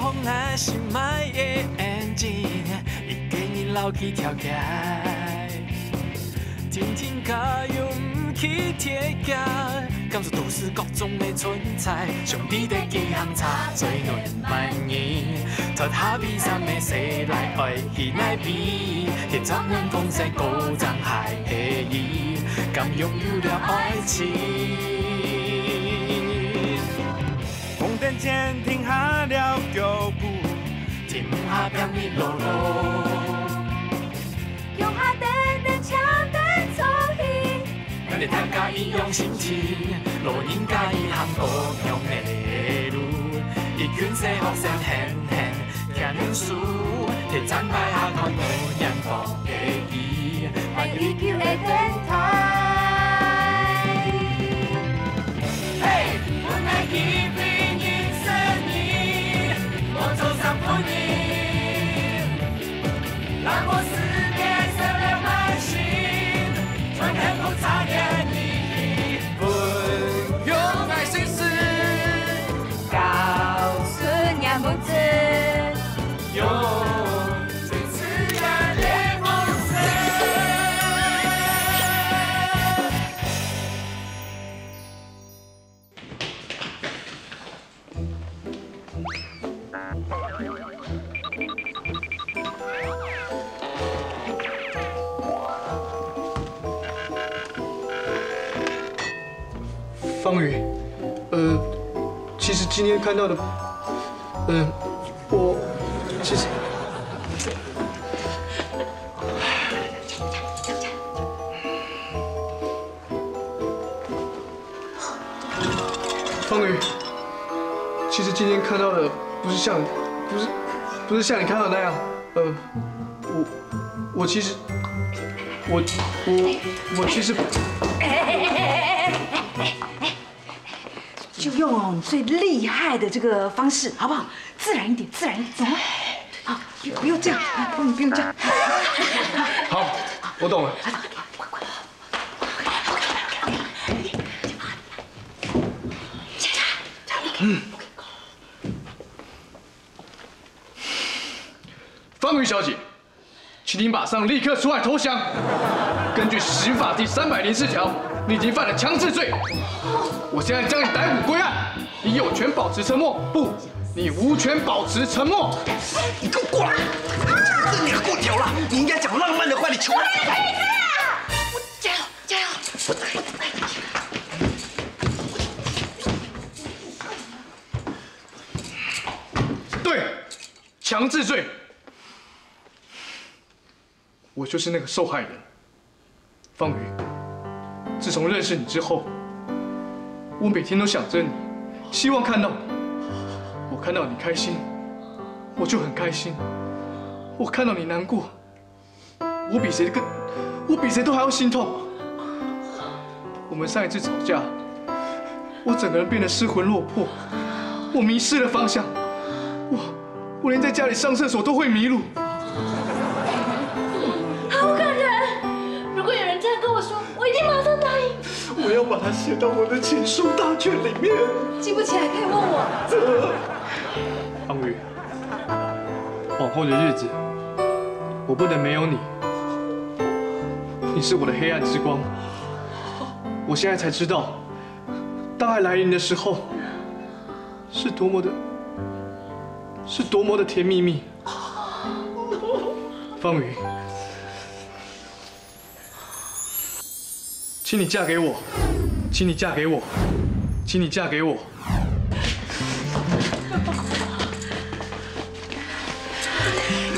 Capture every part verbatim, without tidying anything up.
𠊎心愛个眼睛，一个人老去跳街。天天加油毋去停歇，感受都市各種个存在。兄弟的幾行車，最暖滿意。脫下悲傷个世來，愛去哪位？一隻暖風吹過張海个雨，敢擁有了愛情？ 紅燈前停下了腳步，停下拼命路路。腳下等等車等坐去，咱大家一樣心情，路人甲伊行各樣个路，一群細學生很很 牽手，提站牌下看多遠方个伊，萬一九个電台。嘿，阮愛去為人生意，我做三分一，讓我世界燒了滿心，全天不差點你。 分享愛心事，告訴你不知，用最自然的方式。 方宇，呃，其实今天看到的，呃，我其实，方宇，其实今天看到的不是像，不是，不是像你看到的那样。呃，我，我其实，我，我，我其实，就用哦你最厉害的这个方式，好不好？自然一点，自然一点，走啊。好，不，不用这样，不用，不用这样。好，我懂了。 方瑜小姐，请你马上立刻出来投降。根据刑法第三百零四条，你已经犯了强制罪。我现在将你逮捕归案，你有权保持沉默。不，你无权保持沉默。你给我过来！强制你给我跳了，你应该讲浪漫的话，你求我。加油，加油！对，强制罪。我就是那个受害人，方瑜。自从认识你之后，我每天都想着你，希望看到你。我看到你开心，我就很开心；我看到你难过， 我比谁更，我比谁都还要心痛。我们上一次吵架，我整个人变得失魂落魄，我迷失了方向，我，我连在家里上厕所都会迷路。好感人！如果有人这样跟我说，我一定马上答应。我要把它写到我的情书大全里面。记不起来可以问我。方瑜， 往后的日子，我不能没有你。你是我的黑暗之光。我现在才知道，当爱来临的时候，是多么的，是多么的甜蜜蜜。方瑜， 请你嫁给我，请你嫁给我，请你嫁给我。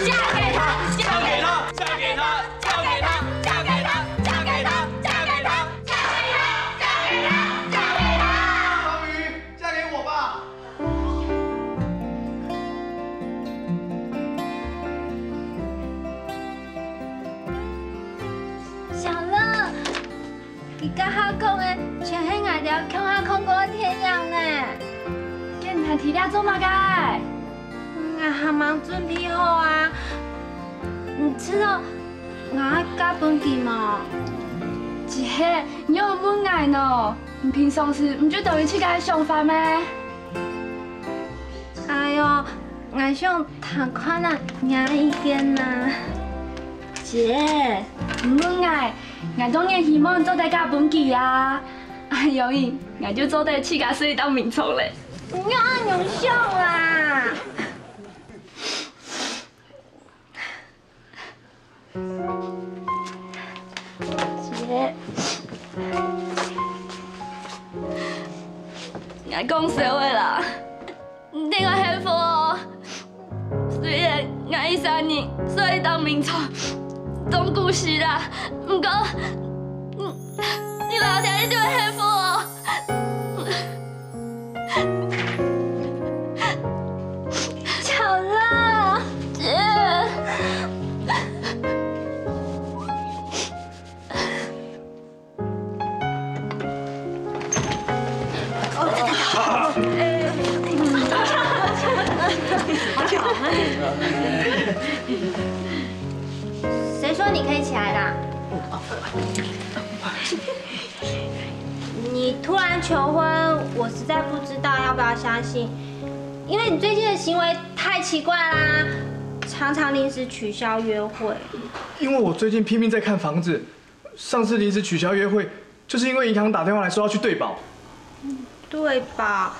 嫁给他，嫁给他，嫁给他，嫁给他，嫁给他，嫁给他，嫁给他，嫁给他，嫁给他。方瑜，嫁给我吧。 小樂，你剛剛講个，全係𠊎兜共下看過个電影呢。該你還在這做麼个？𠊎還吂準備好啊。你知道𠊎愛嫁分佢無？係，你又毋問𠊎呢？你平常時毋就當有自家个想法咩？ 哎喲， ，𠊎想讀看啊，若意見啊。姐，毋問𠊎，𠊎當然希望做得嫁分佢啊。恁樣，𠊎就做得自家食一當眠床咧。你愛恁樣想啊？ 姐，𠊎講笑个啦，你等𠊎幸福哦。雖然𠊎一生人睡一張眠床，當久時啦，毋過，嗯，你留下一定會幸福哦。 巧樂，姐。谁说你可以起来的啊？ 你突然求婚，我实在不知道要不要相信，因为你最近的行为太奇怪啦，常常临时取消约会。因为我最近拼命在看房子，上次临时取消约会，就是因为银行打电话来说要去对保。对保？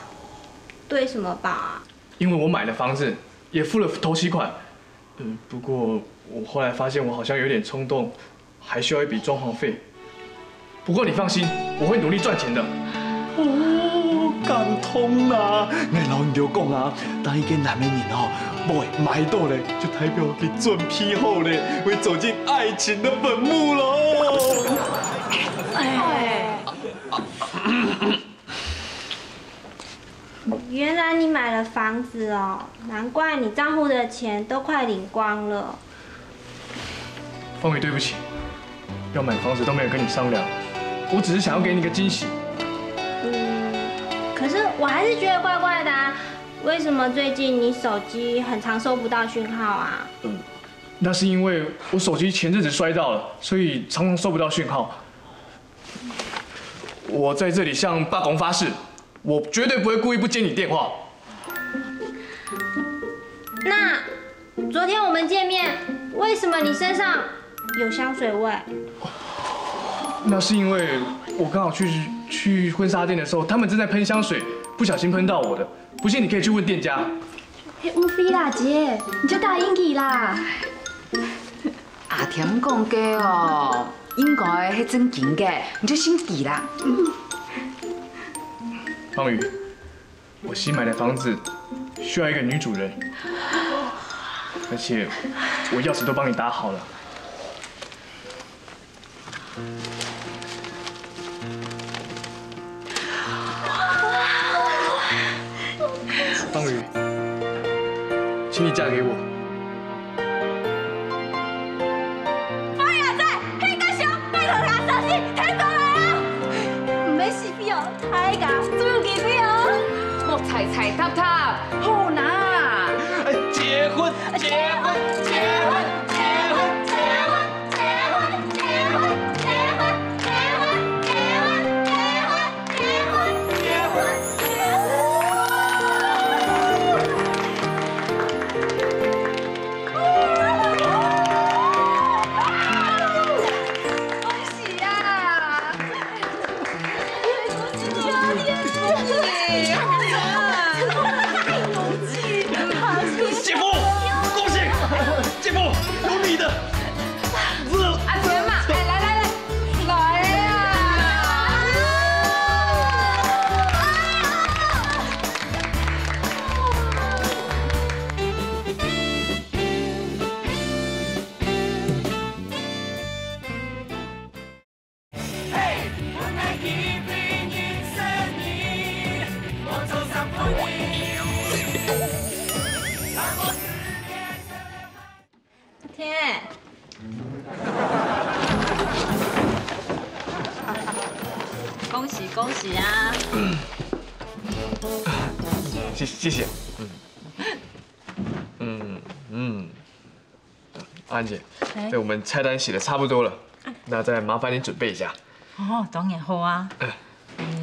对什么保啊？因为我买了房子，也付了头期款。嗯，不过我后来发现我好像有点冲动，还需要一笔装潢费。不过你放心，我会努力赚钱的。哦，感动啦！𠊎老你兜讲啊，当一个男人哦，买买到咧，就代表佢准备好咧，会走进爱情的坟墓喽。哎。 原来你买了房子哦，难怪你账户的钱都快领光了。风雨，对不起，要买房子都没有跟你商量，我只是想要给你个惊喜。嗯，可是我还是觉得怪怪的啊，为什么最近你手机很常收不到讯号啊？嗯，那是因为我手机前阵子摔到了，所以常常收不到讯号。 我在这里向爸公发誓，我绝对不会故意不接你电话。那昨天我们见面，为什么你身上有香水味？那是因为我刚好去去婚纱店的时候，他们正在喷香水，不小心喷到我的。不信你可以去问店家。嘿，无非啦，姐，你就答应佢啦。 阿添讲个哦，应该系正经个，你就信佢啦。方宇，我新买的房子需要一个女主人，而且我钥匙都帮你打好了。 方宇，请你嫁给我。方宇阿姊，你个想，拜托你个消息，听到未啊？毋免死皮哦，大家注意哦。莫踩踩踏踏，好啦。结婚，结婚，结婚，结婚，结婚。 姐夫，恭喜！姐夫，有你的。阿全嘛，哎，来来来，来呀！天，恭喜恭喜啊！谢谢谢谢。嗯嗯嗯。 安姐，哎，对，我们菜单写的差不多了，那再麻烦你准备一下。哦，当然好啊。哎，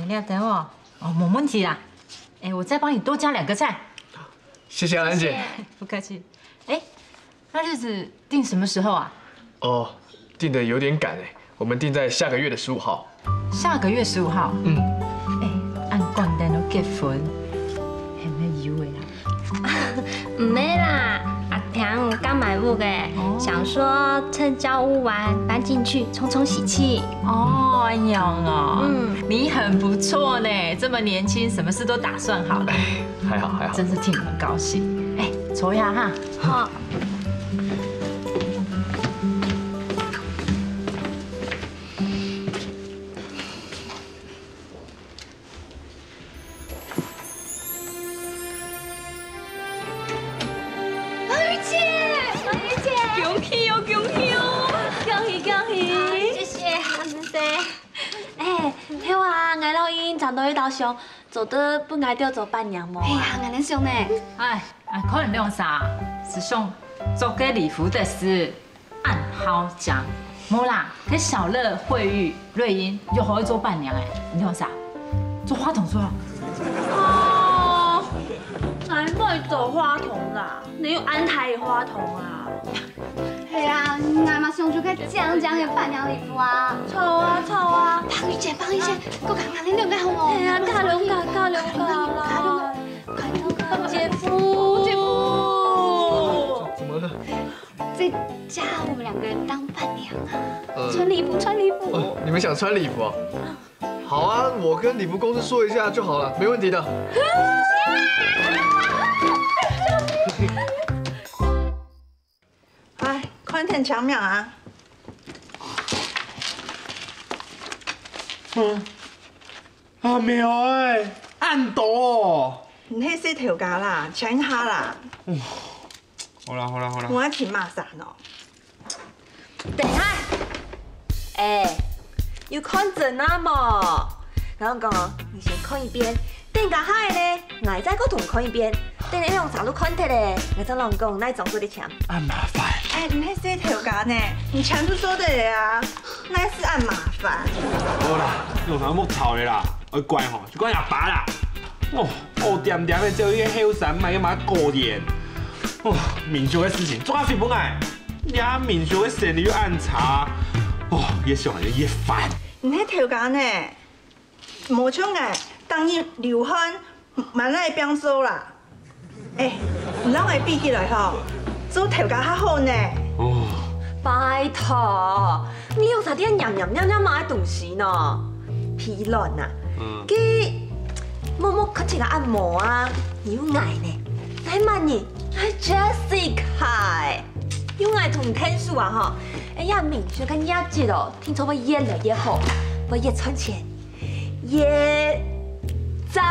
你要等我，哦，没问题啦。哎，我再帮你多加两个菜。谢谢兰姐。不客气。哎，那日子定什么时候啊？哦，定得有点赶哎，我们定在下个月的十五号。下个月十五号？嗯。哎，恁趕等結婚，係毋係有个啊？毋係啦，阿婷剛買屋个，想說趁交屋完搬進去沖沖喜氣。哦，恁樣哦。嗯。你很不錯呢，這麼年輕，什麼事都打算好了。还好还好。真是替你們高兴。哎，坐一下哈。好。宝玉姐，宝玉姐，恭喜哦，恭喜哦！恭喜恭喜！谢谢，谢谢。哎，聽話，𠊎老姨正到一道想， 做得分𠊎兜做伴娘無啊？哎呀，𠊎恁想呢。哎，哎，看你兩儕，係想做个禮服个事，恁好講。無啦，該小樂、慧玉、瑞英又好做伴娘哎，你兩儕做花童做啊？哦，𠊎毋會做花童啦，你又安排花童啊？ 係啊，𠊎嘛想做个靚靚个伴娘禮服啊。著啊，著啊。彭于晏，彭于晏，我講𠊎兩個好無？係啊，加兩個，加兩個啦。加兩個。姐夫，姐夫。怎么了？再加我們兩個人當伴娘啊。呃，穿禮服，穿禮服。哦，你们想穿礼服啊？好啊，我跟礼服公司说一下就好了，没问题的。 哎，看天請名啊！嗯，啊，無欸，恁多哦。你係細頭家啦，請一下啦。好啦，好啦，好啦。我愛請馬上哦。等一下，哎，有看準啊無？𠊎講哦，你先看一遍，等一下呢， 𠊎再過同看一遍，等你兩儕都看忒咧，𠊎正摎你講哪種做得簽。恁麻煩。哎，你係細頭家呢，你簽就做得了啊，哪使恁麻煩？好啦，你兩儕莫吵咧啦，愛怪吼，就怪阿爸啦。哦，哦，恬恬个只有一個後生，買个嘛過年。哦，民宿个事情做下分分𠊎，這民宿个生理又恁差，哦，越想就越煩。你係頭家呢？ 無像𠊎，逐日流汗，滿哪會變瘦啦。哎，你摎𠊎比起來吼，做頭家較好呢。哦，拜託，你兩儕在該念念念念麼个東西呢？疲勞啊，嗯，佢默默看起來恁無啊，有𠊎呢，𠊎麼人，𠊎Jessica欸，有𠊎同你𢯭手啊吼，哎呀，民宿个業績哦，聽說會越來越好，會越賺錢。 耶，讚！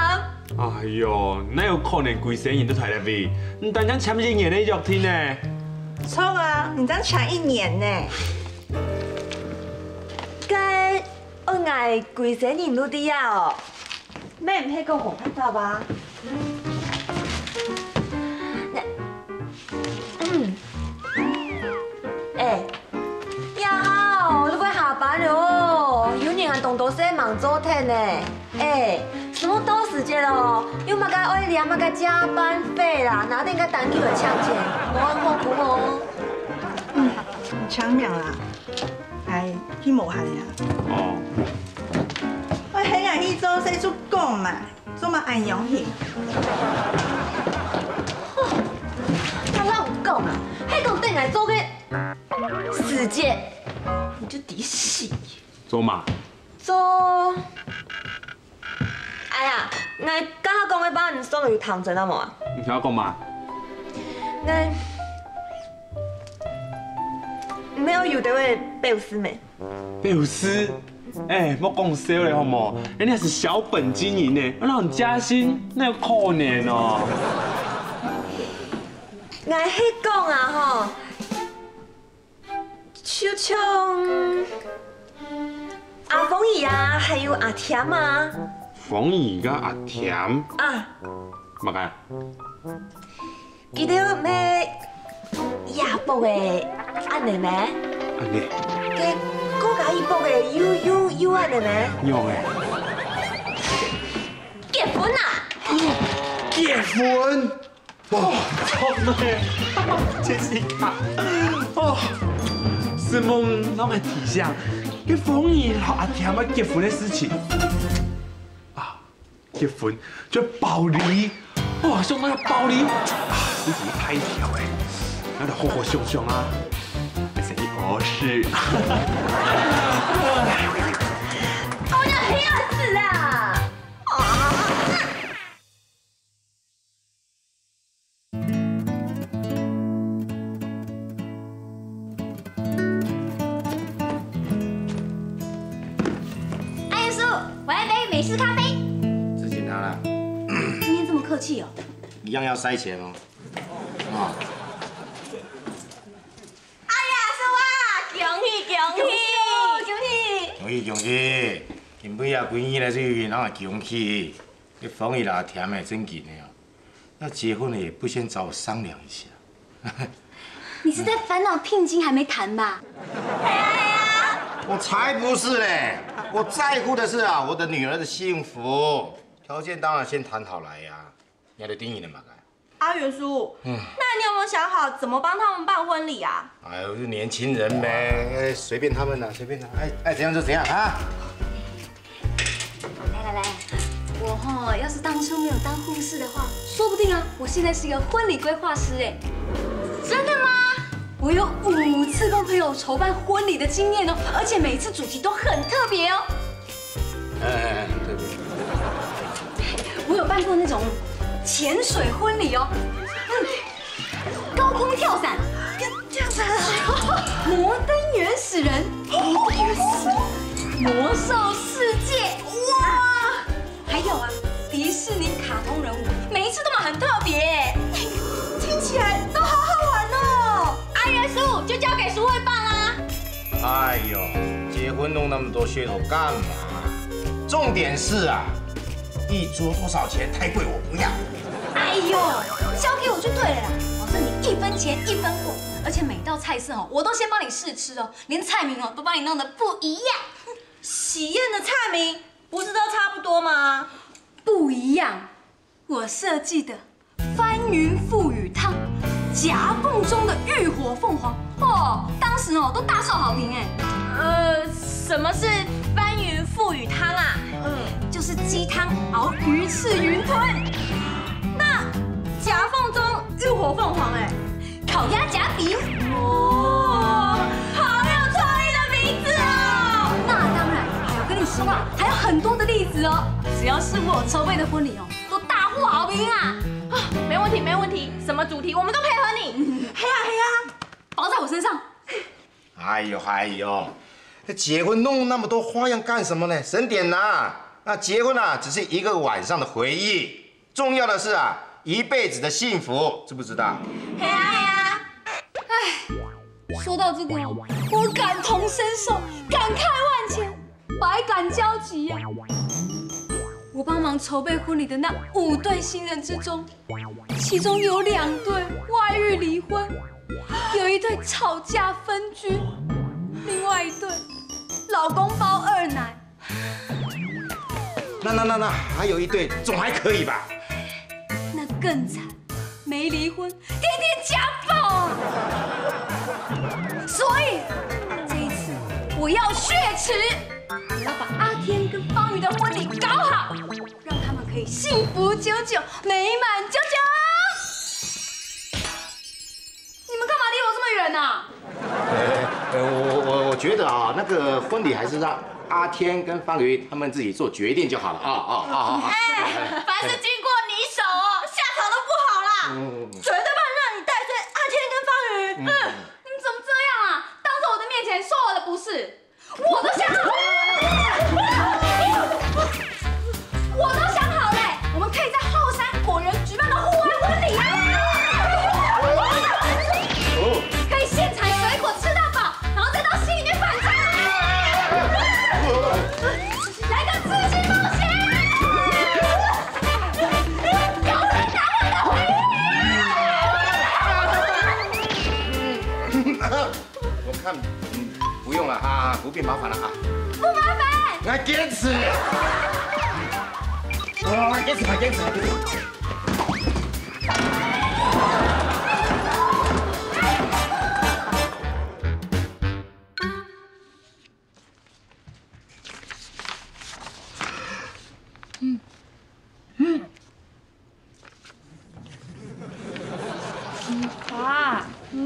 哎喲，哪有可能歸生人都在這位？你單淨簽一年个約定呢？著啊，你正簽一年呢。該愛𠊎歸生人都知啊哦，乜毋係講無辦法啊？哎， 呀，你會下班了哦，有人還當多事吂做忒呢。哎，這麼多時節哦，有麼个愛領麼个加班費啦，拿等个單據來請錢，無恁好過哦。嗯，請名啦，哎，去無閒呀。哦。哎，係啊，去做事就講嘛。 做麼恁樣形？𠊎摎你講啊，係講等𠊎做个時節，你就知死。做麼？做，哎呀，𠊎剛剛講个話，你上有聽真啊無啊？你聽𠊎講麼？𠊎，你有有兜个表示無？ 表示，哎，莫講笑咧，好無？人家係小本經營呢，哪有加薪，哪有可能哦？𠊎係講啊吼，就像阿鳳姨啊，還有阿添啊。鳳姨佮阿添？啊。麼个？ 佢兜毋係也駁个恁呢咩？恁呢？該過加一駁个又又又恁呢咩？仰仔？結婚啊！結婚？哦，真个，Jessica，哦，承蒙你个提醒，該芳玉摎阿添愛結婚个事情。啊，結婚就包禮，哇，想到包禮，啊，事情太跳欸，那得好好想想啊，還係一好事。哦，要笑死啊！啊！ 阿元叔，我要一杯美式咖啡。自己拿啦。今天这么客气哦。一样要塞钱哦。啊。哎呀，叔啊，恭喜恭喜！恭喜恭喜！恭喜恭喜！今晡日啊，歸年了，就有人啊恭喜。 這芳玉摎阿添欸，正經个哦，要結婚了也不先找我商量一下。你是在煩惱聘金還沒談吧？我才不是嘞！我在乎的是啊，我的女兒的幸福。條件當然先談好來呀，你還在盯人的嘛？ 阿元叔，嗯。那你有沒有想好怎麼幫他們辦婚禮啊？哎呦，就年輕人呗，哎，隨便他們啦，隨便他，愛，愛怎樣就怎樣啊。來來來，我吼，要是當初沒有當護士的話，說不定啊，我現在是一個婚禮規劃師哎。真的嗎？我有五次幫朋友籌辦婚禮的經驗哦，而且每次主題都很特別哦。哎哎哎，對對。我有辦過那種潛水婚禮哦，嗯，高空跳傘，跳傘，摩登原始人，摩登原始人，魔兽世界，哇！還有啊，迪士尼卡通人物，每一次都嘛很特別，聽起來都好好玩哦。阿元叔，就交給叔會辦啊。 哎呦，結婚弄那麼多噱頭幹嘛？重點是啊，一桌多少錢太貴，我不要。哎呦，交給我就對了啦，保證你一分錢一分貨，而且每道菜色哦，我都先幫你試吃哦，連菜名哦都幫你弄得不一樣。喜宴的菜名不是都差不多嗎？不一樣， 我設計的番雲覆雨湯，夾縫中的浴火鳳凰，哦，當時哦都大受好評哎。呃，什麼是番雲覆雨湯啊？嗯，就是雞湯熬魚翅雲吞。那夾縫中浴火鳳凰哎？ 烤鴨夾餅。哇，好有創意的名字哦！那當然，還有跟你說啊，還有很多的例子哦。只要是我籌備的婚禮哦，都大獲好評啊！啊，沒問題，沒問題，什麼主題我們都配合你。嘿呀嘿呀，包在我身上。哎呦哎呦，這結婚弄那麼多花樣幹什麼呢？省點啦，那結婚啊，只是一個晚上的回憶。 重要的是啊，一輩子的幸福，知不知道？嘿啊嘿啊。唉，說到這個，我感同身受，感慨萬千，百感交集呀。我幫忙籌備婚禮的那五對新人之中，其中有兩對外遇離婚，有一對吵架分居，另外一對老公包二奶， 那那那那，還有一對總還可以吧？那更慘，沒離婚，天天家暴啊！所以這一次我要雪恥，我要把阿天跟方瑜的婚禮搞好，讓他們可以幸福久久，美滿久久。你們幹嘛離我這麼遠啊？呃，呃，我我我覺得啊，那個婚禮還是讓阿天跟方瑜他們自己做決定就好了啊啊啊啊！哎，凡事經過你手哦，下場都不好啦。嗯，絕對不能讓你帶衰阿天跟方瑜。嗯，你們怎麼這樣啊？當著我的面前說我的不是，我都想好了，我都想好了，我們可以在後山果園舉辦個戶外婚禮啊！可以現採水果吃到飽，然後再到溪裡面反船，來個刺激冒險，搞出難忘的回憶。 我看，嗯，不用了啊，不必麻煩了啊。不麻煩。我堅持。我堅持，我堅持，我堅持。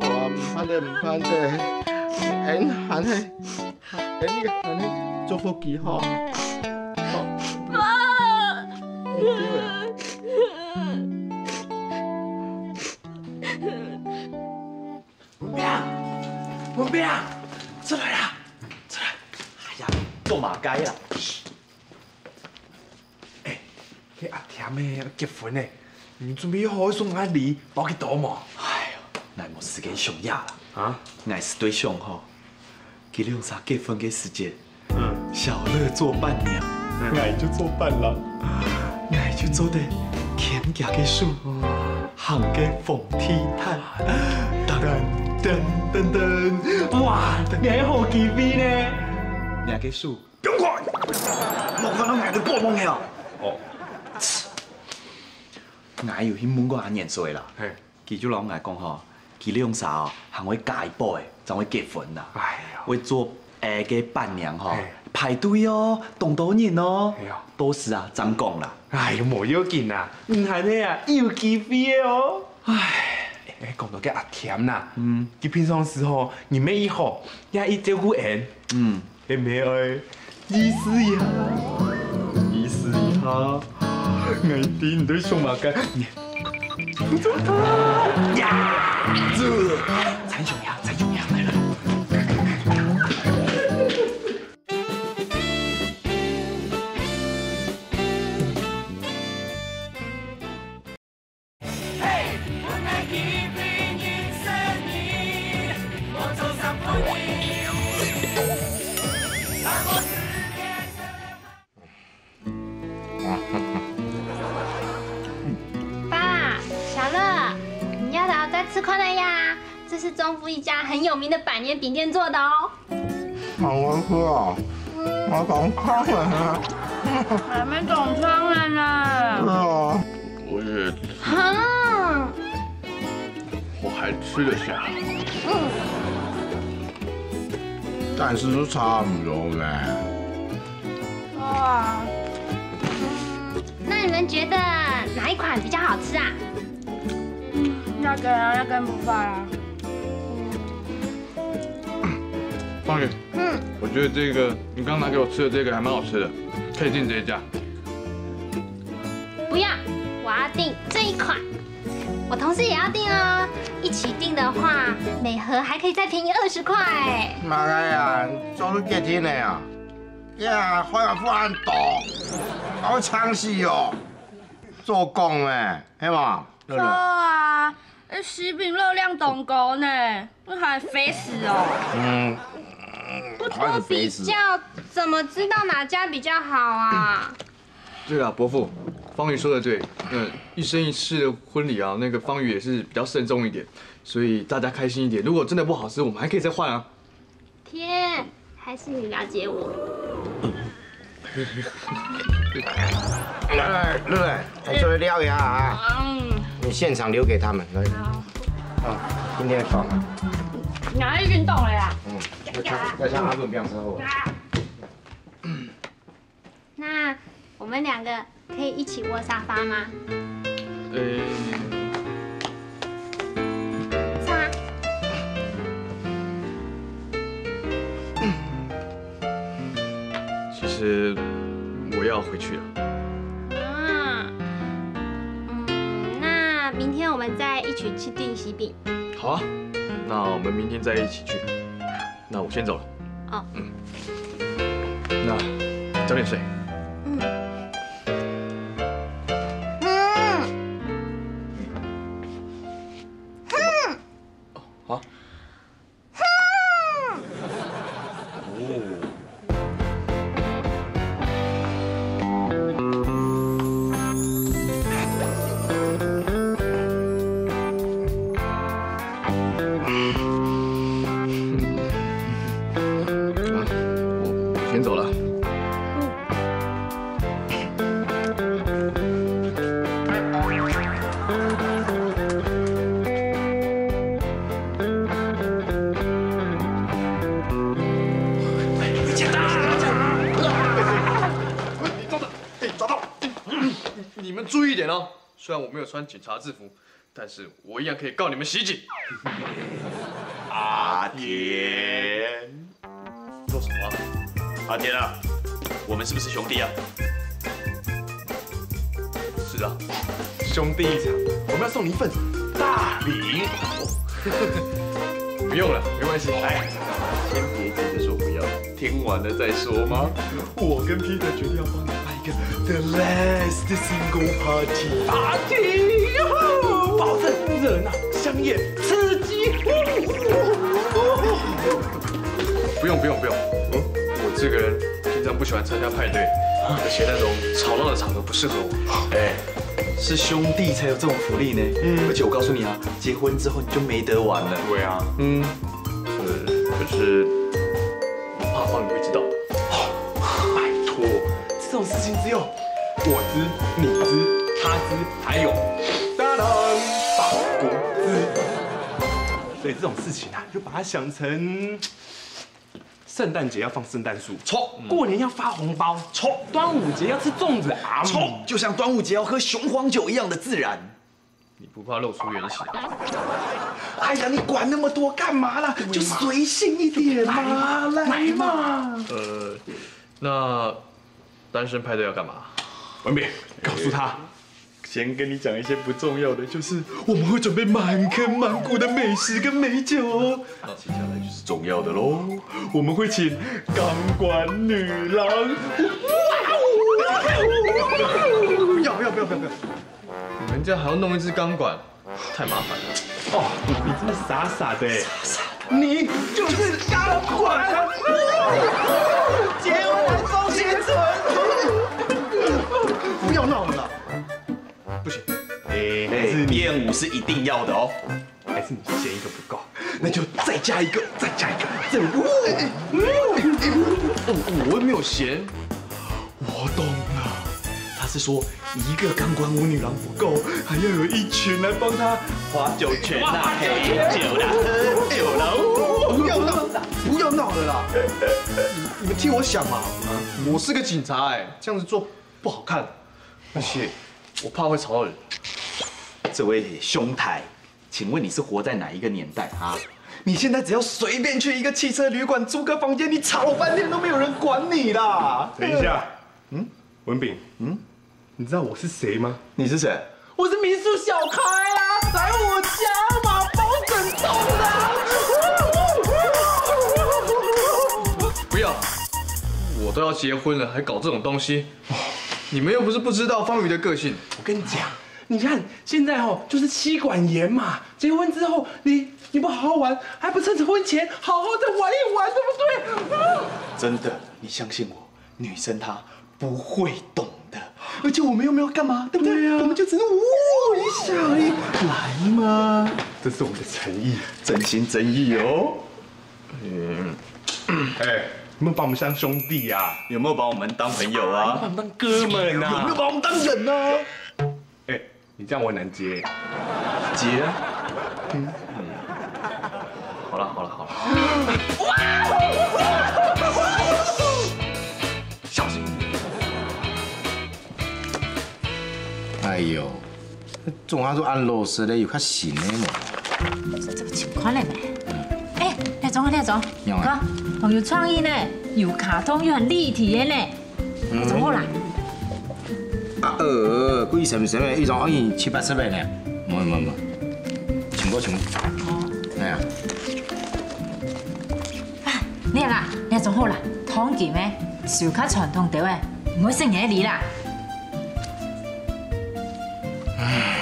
哇，毋盼得，毋盼得，俺還係，俺你還係祝福佢吼。爸，你對啊。文斌，文斌，出來啦，出來！哎呀，做麼个啦？ 欸，該阿添仔結婚呢，你準備好送𠊎禮，包幾多無？哎喲，𠊎無時間想這啦。啊？𠊎係在想吼，佢兩儕結婚个時節，嗯。小樂做伴娘，嗯。𠊎就做伴郎，𠊎就做得牽厥个手，行个紅地毯，噔噔噔噔，哇，這係好機會呢！若个手 放開！莫看到𠊎个布袋戲哦！哦。𠊎有去問過阿年叔仔啦，嘿。佢就摎𠊎講吼，佢兩儕哦，還會加一步仔，正會結婚啦。哎喲。會做，欸，个伴娘吼，嘿。排隊哦，當多人哦。哎喲。到時啊，正講啦。哎喲，無要緊啦，你還係啊，有機會个哦。 唉，欸，講到該阿添吶，嗯。佢平常時吼，人乜異好，也異照顧俺。嗯。係毋係愛意思一下，意思一下，𠊎知你在想麼个。呀！這！參詳一下，參詳一下，來，來。 爸，小樂，你要不要再吃看看呀？這是中部一家很有名的百年餅店做的哦。 好好吃哦，我當胖了呢。還沒長胖了呢。對啊。我也，哈，我還吃得下。嗯。但是都差不多嘞。哇。嗯，那你們覺得哪一款比較好吃啊？嗯，那個啊，那個不錯啊。 放心，嗯。我覺得這個，你剛拿給我吃的這個還蠻好吃的，可以訂這一家。不不要，我要订这一款。我同事也要订哦，一起订的话，每盒还可以再便宜二十块。妈个呀，做你结婚的啊？呀，花样不安多，好抢死哦！做工哎，系嘛？乐错乐，啊，呃喜饼热量当高呢，那还肥死哦。嗯，不多比较，怎么知道哪家比较好啊？对了，伯父，方瑜说的对，嗯，一生一世的婚礼啊，那个方瑜也是比较慎重一点，所以大家开心一点。如果真的不好吃，我们还可以再换啊。天，还是你了解我。来来来来，来这里聊一下啊，嗯，你现场留给他们来。好，啊，今天爽啊！哪里运动了呀？嗯，再加再加阿文不要吃好了。那我们两个可以一起窝沙发吗？呃，擦。其实我要回去了。啊，嗯，那明天我们再一起去订喜饼。好啊，那我们明天再一起去。那我先走了。哦，那早点睡。嗯，嗯，好。我我先走了。你等等，哎，找到！你们注意一点哦。虽然我没有穿警察制服，但是我一样可以告你们袭警。阿田，做什么啊？阿田啊，我们是不是兄弟啊？是啊，兄弟一场，我们要送你一份大礼。不用了，没关系。哎，先别急着说不要，听完了再说吗？我跟 Peter 决定要帮你办一个 The Last Single Party。Party，哟，保证热闹、香艳、刺激。不用不用不用，我我这个人平常不喜欢参加派对，而且那种吵闹的场合不适合我。哎，是兄弟才有这种福利呢。而且我告诉你啊，结婚之后你就没得玩了。对啊，嗯，呃，可是我怕方宇会知道。拜托，这种事情只有我知、你知、他知，还有当当宝公知。所以这种事情啊，就把它想成圣诞节要放圣诞树，错；过年要发红包，错；端午节要吃粽子啊，错；就像端午节要喝雄黄酒一样的自然。你不怕露出原形？哎呀，你管那么多干嘛啦？就随性一点嘛，来嘛。呃，那单身派对要干嘛？文炳，告诉他，先跟你讲一些不重要的，就是我们会准备满坑满谷的美食跟美酒哦。那接下来就是重要的喽，我们会请钢管女郎。不要不要不要不要不要！你们家还要弄一支钢管，太麻烦了。哦，你真的傻傻的欸。你就是钢管。结婚还双截唇。不要闹了啦。不行，哎，还是你练舞是一定要的哦。还是你嫌一个不够，那就再加一个，再加一个，再我我又没有嫌。我懂了，他是说一个钢管舞女郎不够，还要有一群来帮他划酒圈啦、陪酒啦、喝酒啦。不要闹了啦，不要闹了啦！你你们替我想嘛！我是个警察哎，这样子做不好看，而且我怕会吵到人。这位兄台，请问你是活在哪一个年代啊？你现在只要随便去一个汽车旅馆租个房间，你吵翻天都没有人管你啦。等一下，嗯，文炳，嗯，你知道我是谁吗？你是谁？我是民宿小开啊，来我家嘛，包整栋的啊。不要，我都要结婚了，还搞这种东西。你们又不是不知道方瑜的个性。我跟你讲，你看现在哦，就是妻管严嘛，结婚之后，你你不好好玩，还不趁着婚前好好的玩一玩，对不对？啊！真的，你相信我，女生她不会懂的，而且我们又没有干嘛，对不对？对啊。我们就只是呜一下而已，来嘛，这是我们的诚意，真心真意哦。嗯，哎，有没有把我们当兄弟啊？有没有把我们当朋友啊？把我们当哥们啊？有没有把我们当人啊？哎，你这样我很难接。接啊。嗯，好了好了好了。小心一点。哎呦，总还是恁老实的，有较新的嘛。这个情况嘞咩？哎，廖总，廖总，仰啊？看，朋友创意呢，有卡通又很立体的呢。 嗯，做好啦。啊，呃，贵神神的，一张可以七八十个呢。没没没，请过请过。哦。哎呀，啊，你啊，你做好啦，当今个手较传统点个，唔会省眼哩啦。唉，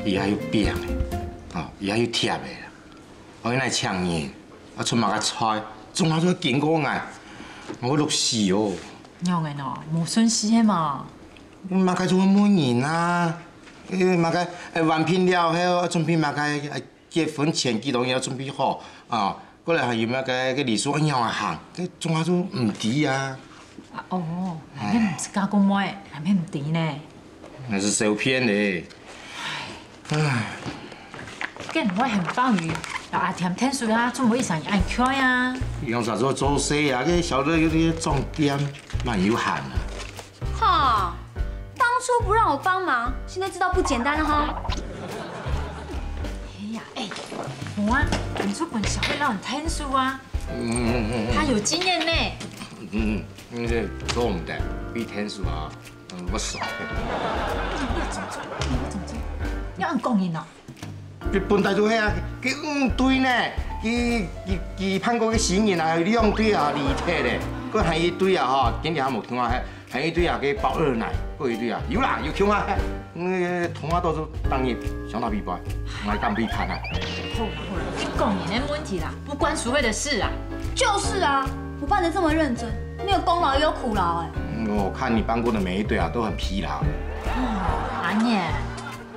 伊还有饼个，哦，伊还有贴个啦。 我来请人，啊，出么个菜，总要做经过啊，我落死哦。仰个喏，无顺序个嘛。么个做媒人啊，呃，么个，呃，完聘了后，啊，准备么个，呃，结婚前几个月要准备好啊，过来还有么个，个礼数要仰行，这总要做唔知啊。啊，哦，哎。你毋是嫁个妹，还毋知呢。那是小骗的。 唉，該毋會喊方瑜摎阿添𢯭手啊，做麼个一生恁𤸁啊？用啥做做事啊？該小樂有兜裝店，蠻有閒啊。哈，当初不让我帮忙，现在知道不简单了哈。哎呀，哎，無啊，你出本小樂摎你𢯭手啊，嗯嗯嗯嗯，他有經驗呢。嗯，那个做毋得，比𢯭手啊。 嗯，我爽。你要恁講人哦？佢本來就係啊，佢五對呢，佢佢佢盼過个新人啊，兩對啊，離忒咧，佢還一對啊吼，今日還無共下，還一對啊，佢包二奶，過一對啊，有啦，有共下，那个同下都是當日想到比賽，我敢比看啊。好啦好啦，你講人的問題啦，不關淑慧的事啊。就是啊，我辦得这么认真，没有功劳也有苦劳哎。嗯，我看你办过的每一对啊，都很疲劳。哦，阿念，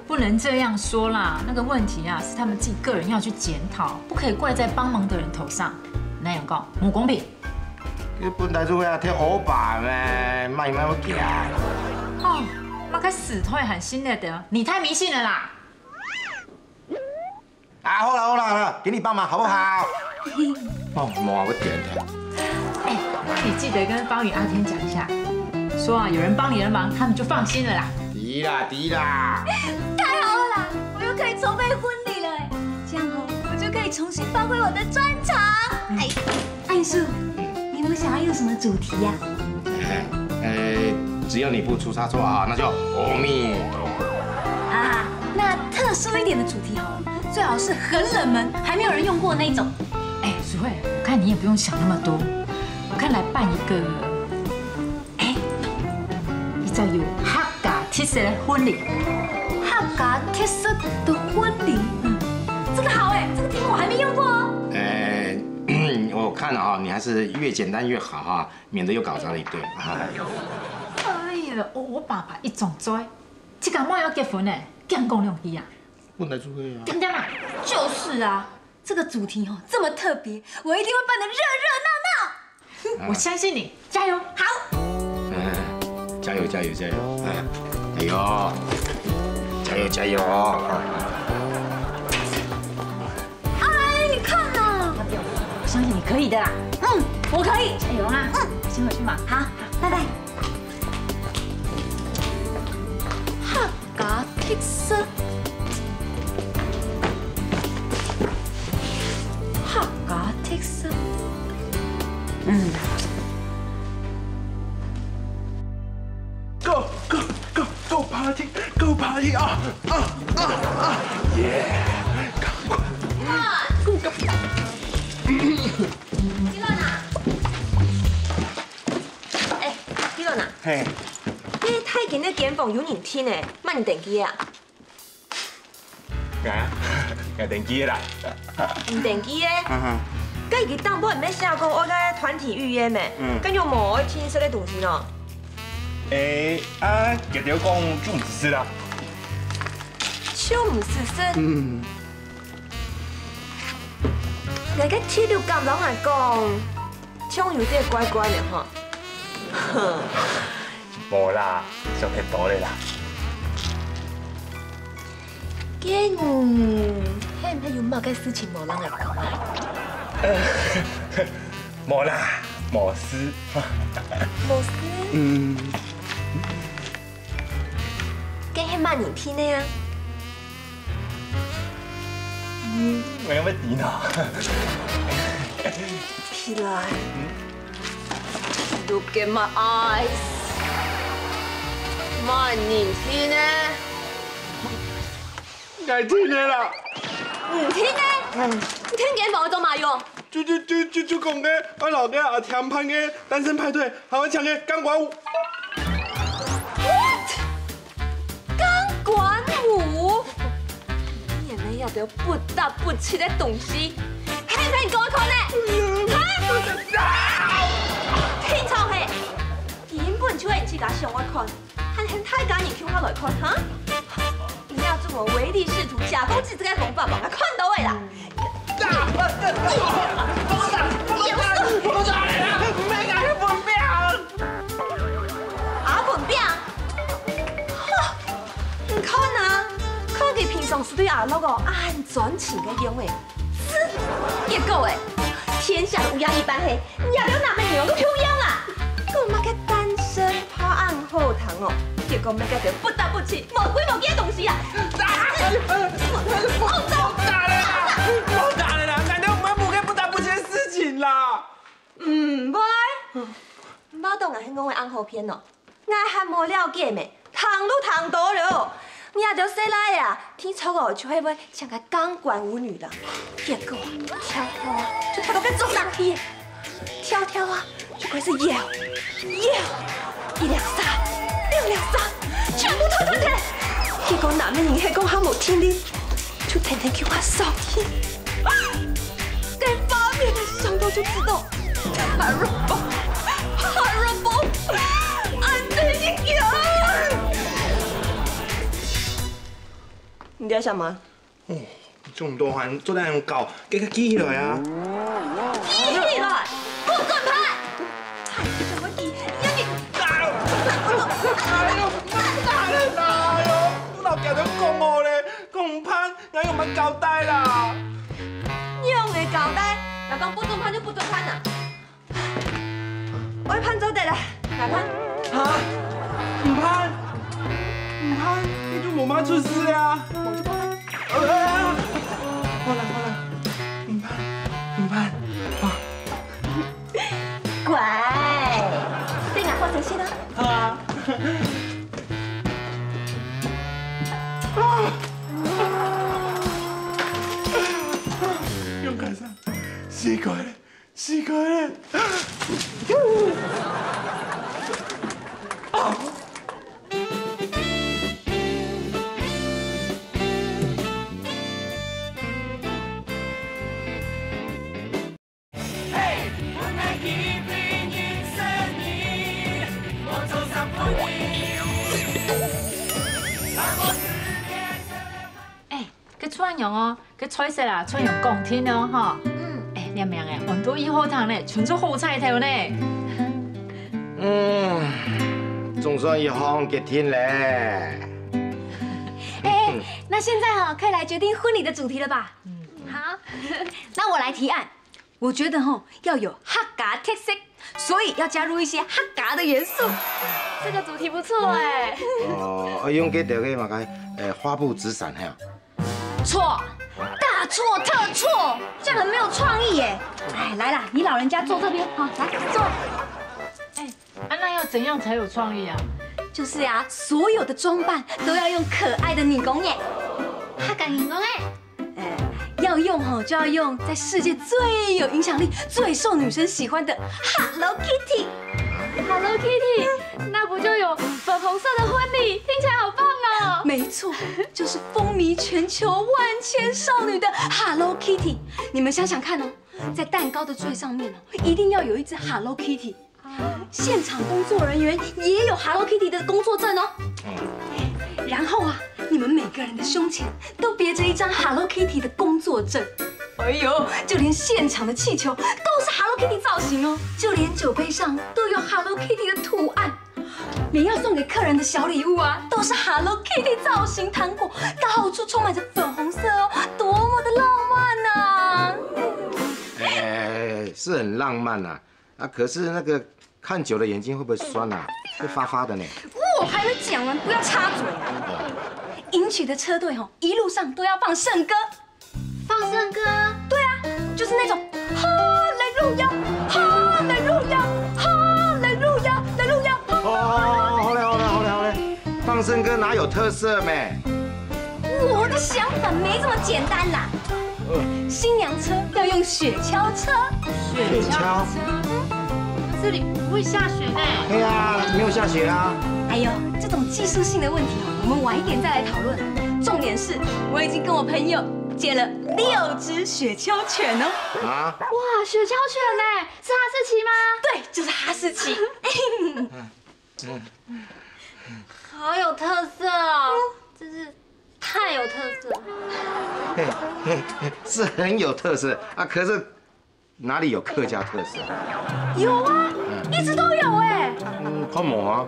不能这样说啦，那个问题啊，是他们自己个人要去检讨，不可以怪在帮忙的人头上。哪样讲？不公平。你本来就会啊，贴欧巴咩，卖卖我假。哦，那个死退很新的的，你太迷信了啦。 啊，好了好了好了，给你帮忙好不好？哦，妈，我点点。哎，那你记得跟方宇、阿天讲一下，说啊，有人帮你的忙，他们就放心了啦。知啦知啦。太好了啦，我又可以筹备婚礼了哎，这样哦，我就可以重新发挥我的专长。哎，阿英叔，你有没有想要用什么主题呀？呃，只要你不出差错啊，那就阿弥陀佛。啊，那特殊一点的主题好了。 最好是很冷门，还没有人用过那种。哎，淑慧，我看你也不用想那么多，我看来办一个，哎，一个有客家特色的婚礼。客家特色的婚礼，嗯，这个好哎，这个题目我还没用过哦。哎，我看了哈，你还是越简单越好哈，免得又搞砸了一对。哎，哎呀，我我爸爸一种嘴，这个我要结婚呢，讲讲两句啊。 本来就会啊。点点啊，就是啊，这个主题哦这么特别，我一定会办得热热闹闹。我相信你，加油！好。哎，加油加油加油！哎，哎呦，加油加油！哎，你看呐，我相信你可以的啦。嗯，我可以。加油啊！嗯，先回去忙。好，好，拜拜。哈。 家特色。客家特色。嗯。Go go go！嘿，該大間个間房有人訂呢，麼人登記啊？𠊎啊，𠊎登記个啦。你登記个？哈哈。該佢頂背毋係寫講愛个團體預約咩？嗯。該有無愛訂食个東西呢？誒，啊，佢兜講就毋使食啦。就毋使食？嗯。𠊎个第六感摎𠊎講， 像有點怪怪个吼。無啦，想忒多了啦。該你係毋係有麼个事情無摎𠊎講啊？無啦，無事。無事？嗯。該係麼人訂个啊？ 嗯，𠊎仰會知呢？起來，Look at my eyes，麼人訂个？𠊎訂个啦。你訂个？你訂間房做麼用？就就就就就講个，愛摎該阿添辦个單身派對，還愛請个鋼管舞。What？ 鋼管舞？你這兜不得不去个東西，係毋係你講愛看个？哈？定著係，根本就係你自家想愛看，還喊大家人共下來看，哈？你這種唯利是圖、假公濟私个風範，𠊎看到个啦！ 阿文炳！哼，你看啊，看佢平常時對阿樂哦，恁專情个樣誒，結果誒，天下的烏鴉一般黑，你也不要拿麼人樣都共樣啊！講麼个單身派恁好聽哦，結果麼个都不得不去，無規無矩个東西啊！莫打了啦，莫打了啦，難道毋係無个不得不去个事情啦？ 毋會，毋曉得𠊎係戇个恁好騙哦。𠊎還無了解咩，聽都聽多了。你這兜細賴仔啊，聽說哦就係會像个鋼管舞女郎，結果啊，跳跳啊，就跳到該桌上去，跳跳啊，就開始搖，搖，一粒沙，兩粒沙，全部退退退。結果男个人係講還無聽力， 就天天叫我上去。該畫面想到就知道，horrible，horrible，恁得人驚！你在想麼？哦，這種東西做得恁樣搞，給佢記起來啊！記起來，不准拍！還想要記，要記！哎呦，莫打了啦！哎呦，都摎佢兜講好咧，講毋拍， 𠊎仰般交代啦？仰會交代？𠊎講不准拍就不准拍啊！愛拍做得啦，來拍。哈？毋拍？毋拍，你就無麼出事啊？無就無拍。好啦，好啦，毋拍，毋拍，啊。 乖，等下好好歇啦。好啊。用感傷，死快了，死快了。啊！哎，該恁樣哦，該菜色啊，恁樣講定了吼。嗯。哎，這名哎，安到異好聽呢，像隻好彩頭呢。嗯，總算一項決定了。哎，那現在哈，可以來決定婚禮的主題了吧？嗯。好，那我來提案。 我覺得吼，要有客家特色，所以要加入一些客家的元素。這個主題不錯哎。哦，用該兜个麼个，呃，花布紙傘哈。錯，大錯特錯，這樣很沒有創意耶。哎，來啦，你老人家坐這邊，好，來坐。哎， 啊，那要怎樣才有創意啊？就是呀，所有的裝扮都要用可愛的耳公眼。客家耳公眼。哎，要用吼，就要用在世界最有影響力、最受女生喜歡的Hello Kitty。Hello Kitty，那不错，就是风靡全球万千少女的 Hello Kitty。你们想想看哦，在蛋糕的最上面哦，一定要有一只 Hello Kitty。现场工作人员也有 Hello Kitty 的工作证哦。然后啊，你们每个人的胸前都别着一张 Hello Kitty 的工作证。哎呦，就连现场的气球都是 Hello Kitty 造型哦，就连酒杯上都有 Hello Kitty 的图案。 连要送给客人的小礼物啊，都是 Hello Kitty 造型糖果，到处充满着粉红色哦，多么的浪漫呐！哎，是很浪漫啊，啊，可是那个看久了眼睛会不会酸啊？会发发的呢。我还没讲完，不要插嘴啊！迎娶的车队吼，一路上都要放圣歌，放圣歌，对啊，就是那种哈利路亚，哈利路亚，哈利路亚，哈利路亚。哦，好了好了好了好了，放圣歌哪有特色咩？我的想法没这么简单啦。新娘车要用雪橇车，雪橇，这里不会下雪呢。对啊，没有下雪啊。哎呦，这种技术性的问题哦，我们晚一点再来讨论。重点是，我已经跟我朋友借了六只雪橇犬哦。啊，哇，雪橇犬呢？是哈士奇吗？对，就是哈士奇。好有特色哦，真是太有特色了。是很有特色啊，可是哪里有客家特色？有啊，一直都有哎。嗯，看无啊，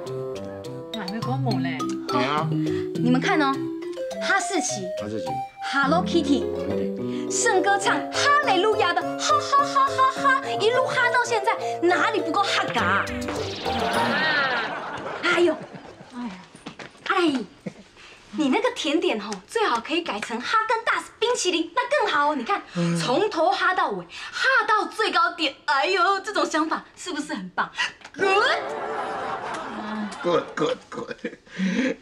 还没讲完嘞。对啊，你们看哦，哈士奇、哈士奇， Hello Kitty，圣歌唱哈利路亚的哈哈哈哈哈，一路哈到现在，哪里不够哈嘎？哎呦，哎，你那个甜点吼，最好可以改成哈根达斯冰淇淋，那更好哦。你看，从头哈到尾，哈到最高点，哎呦，这种想法是不是很棒？Good。 good good good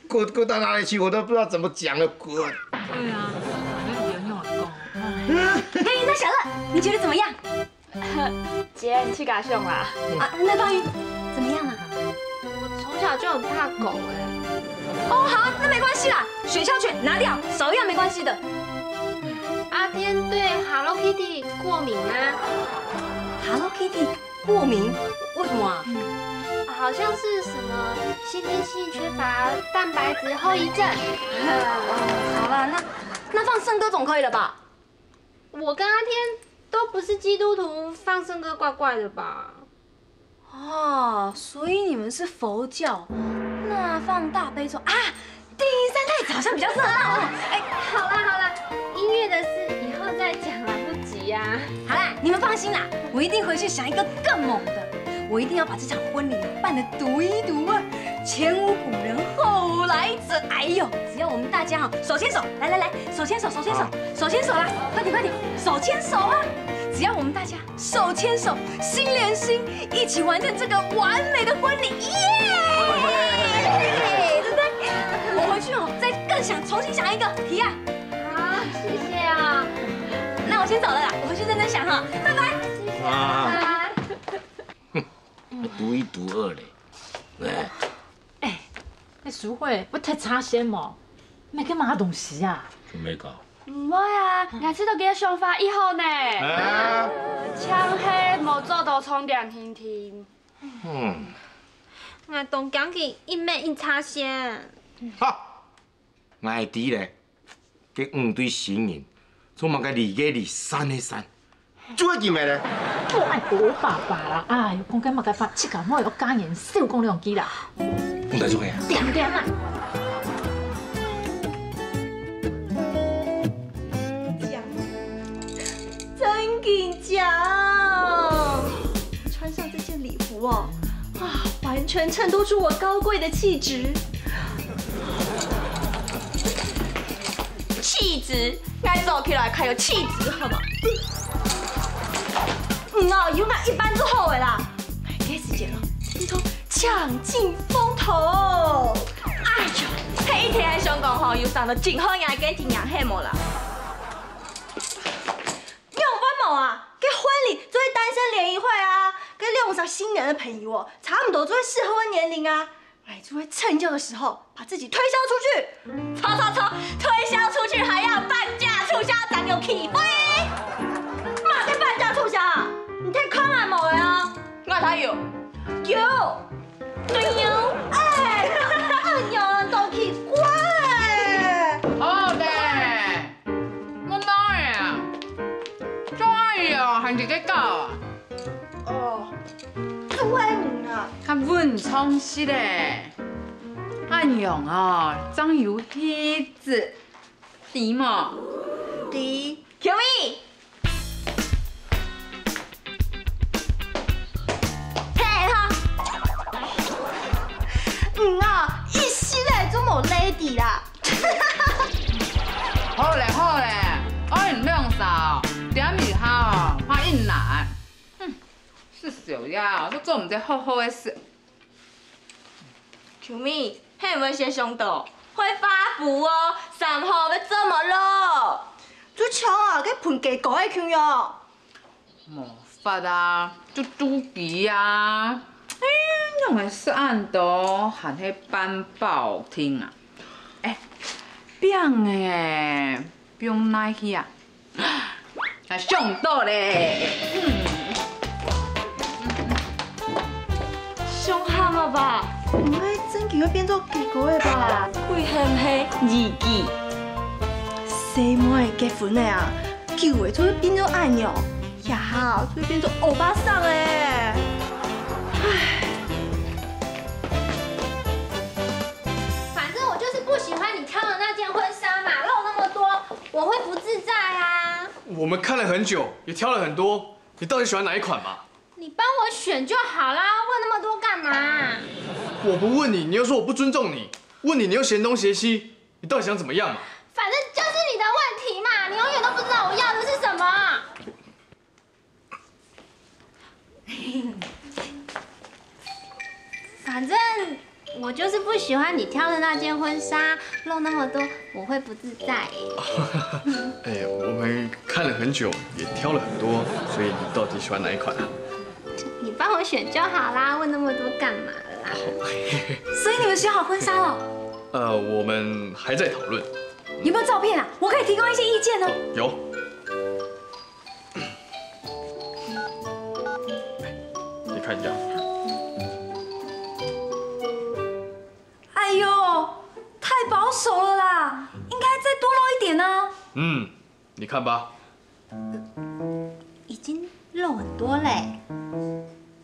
good good 到哪里去？我都不知道怎么讲了。Good。对啊，那个别人用来讲。嘿，那小乐，你觉得怎么样？姐，你去嘎熊啦？啊，那方瑜怎么样啊？我从小就很怕狗哎。哦，好，那没关系啦，雪橇犬拿掉，少一样没关系的。阿天对 Hello Kitty 过敏啊。 Hello Kitty 过敏？为什么啊？好像是什么先天性缺乏蛋白质后遗症。好啦，那那放圣歌总可以了吧？我跟阿天都不是基督徒，放圣歌怪怪的吧？哦，所以你们是佛教，那放大悲咒啊？电音三太子好像比较热闹哦。哎，好啦好啦，音乐的事以后再讲，来不及呀、好啦，你们放心啦，我一定回去想一个更猛的，我一定要把这场婚礼办得独一无二，前无古人后无来者。哎呦，只要我们大家哈手牵手，来来来，手牵手，手牵手，手牵手啦，快点快点，手牵手啊！只要我们大家 手牵手，心连心，一起完成这个完美的婚礼，耶！对不对？我回去哦，再更想重新想一个提案。好，谢谢啊。那我先走了啦，我回去认真想哈，拜拜。拜拜。独一无二嘞。哎，哎，淑慧，我太插线哦，没干嘛东西啊？没搞。毋會啊，𠊎知道佢个想法以後呢。哎，像係無做到重點聽聽。嗯，我當驚佢一面一插線。哈，𠊎知咧，該五對新人，做麼个離个離，散个散，做个咩咧？我愛我爸爸啦，哎喲，講个麼个法，自家莫有家人少講兩句啦。講大做个啊？點點啦。真緊張，穿上這件禮服哦，啊，完全襯托出我高貴的氣質。氣質，𠊎早起來較有氣質，好無？嗯哦，有𠊎一半就好个啦。該時節哦，你都搶盡風頭。哎喲，係一定愛想講吼，有生到真好个，該天娘係無啦？ 仰般無啊？該婚禮做單身聯誼會啊，該兩儕新人个朋友哦，差毋多做適合个年齡啊。本来就会趁热的时候把自己推销出去，操操操，推销出去还要半价促销，咱有起飞。嘛个半价促销啊？你太看啊无个啊？我才有。有。对有。哎，哎呀，都奇怪哎。好嘞，我哪会啊？做阿姨哦，还直接搞啊？哦，做阿姨啊。看文昌式嘞。 恁樣哦，正有氣質，知無？知。Q V。嘿哈！嗯啊，一息仔都無lady啦。好咧好咧，愛你兩儕，點一下哦，怕一難。哼，食宵夜哦，都做毋得好好个食。 秋妹，係毋係想到會發福哦？三號要做麼咯？就像啊，該盆雞糕个共樣。無法啊，就肚飢啊！哎，仰會食恁多，還係辦包廳啊？哎，餅仔，放哪去啊？ 啊，想到咧。嗯。傷鹹啊吧？毋會真个會變做結果个吧？鬼係毋係？二季。細妹結婚了啊，久了就會變做恁樣，這下就會變做歐巴桑咧。唉。反正我就是不喜歡你挑的那件婚紗嘛，露那麼多，我會不自在啊。 我们看了很久，也挑了很多，你到底喜欢哪一款嘛？你帮我选就好啦，问那么多干嘛？我不问你，你又说我不尊重你；问你，你又嫌东嫌西，你到底想怎么样嘛？反正就是你的问题嘛，你永远都不知道我要的是什么。 反正我就是不喜欢你挑的那件婚纱，露那么多，我会不自在。哎，我们看了很久，也挑了很多，所以你到底喜欢哪一款啊？你帮我选就好啦，问那么多干嘛啦？所以你们选好婚纱了？呃，我们还在讨论。有没有照片啊？我可以提供一些意见哦。有。 你看一下。哎呦，太保守了啦，应该再多露一点啊。嗯，你看吧。已经露很多嘞。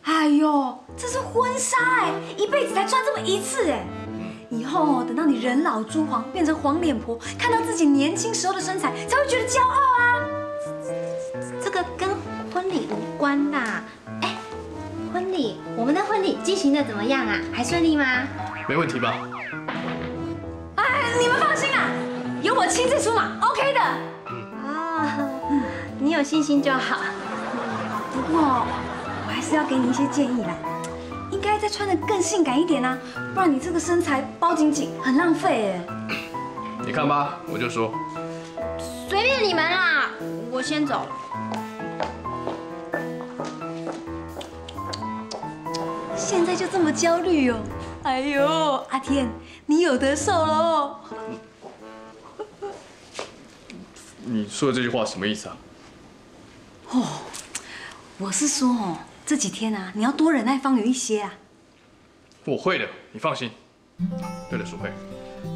哎呦，这是婚纱哎，一辈子才穿这么一次哎。以后哦，等到你人老珠黄，变成黄脸婆，看到自己年轻时候的身材，才会觉得骄傲啊。这个跟婚礼无关啦。哎，婚礼，我们的婚礼进行的怎么样啊？还顺利吗？没问题吧？哎，你们放心啦，有我亲自出马，OK的。 哦，你有信心就好。不过，我还是要给你一些建议啦。应该再穿得更性感一点啊，不然你这个身材包紧紧，很浪费哎。你看吧，我就说。随便你们啦，我先走了。现在就这么焦虑哦？哎呦，阿天，你有得受喽。 你说的这句话什么意思啊？哦，我是说哦，这几天啊，你要多忍耐方圆一些啊。我会的，你放心。对了，淑慧，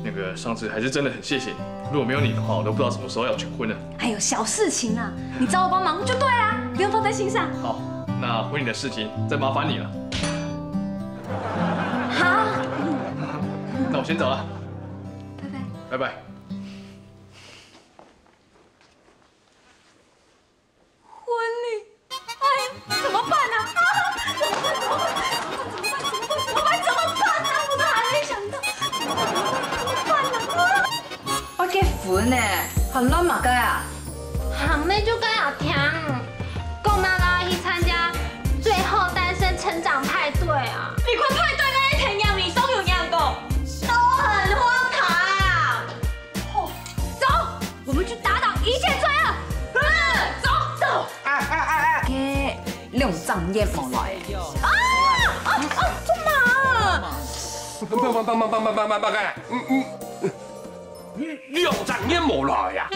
那个上次还是真的很谢谢你，如果没有你的话，我都不知道什么时候要求婚了。哎呦，小事情啊，你找我帮忙就对啦，不用放在心上。好，那婚礼的事情再麻烦你了。好，那我先走了，拜拜。拜拜。 婚礼，哎呀，怎么办啊？啊，怎么办？怎么办？怎么办？怎么办？怎么办？怎么办？怎么办？我都还没想到，怎么办？怎么办？怎么办啊？啊！我结婚呢，还乱么个啊？行妹就跟阿听，讲嘛啦，去参加最后单身成长派对啊。你看派对那些甜言蜜语，都有人讲，都很荒唐。 走，我们去打倒一切罪恶。嗯，走，走。啊啊啊啊！个两张也没来。啊啊啊！干嘛？不不不不不不不不，嗯嗯，兩隻月無來啊！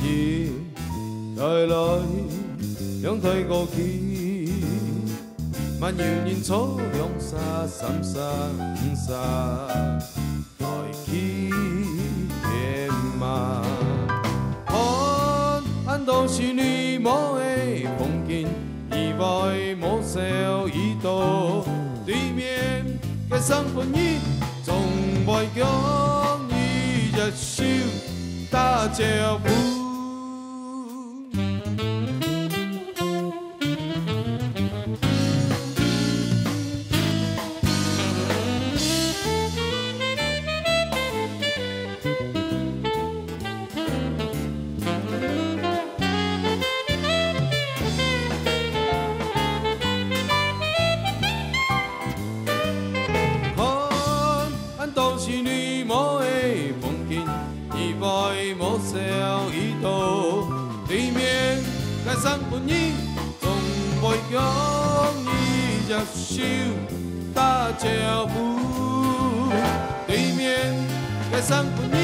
一抬來，兩抬過去，還有人坐兩儕、三儕、五儕。 來去天嘛。看恁多心內無个風景，意外無愁已到對面，該生分你總會共你一手打招呼。 看，恁多心內無个風景，意外無愁已到對面，該生分你總會共你一手打招呼。對面，該生分你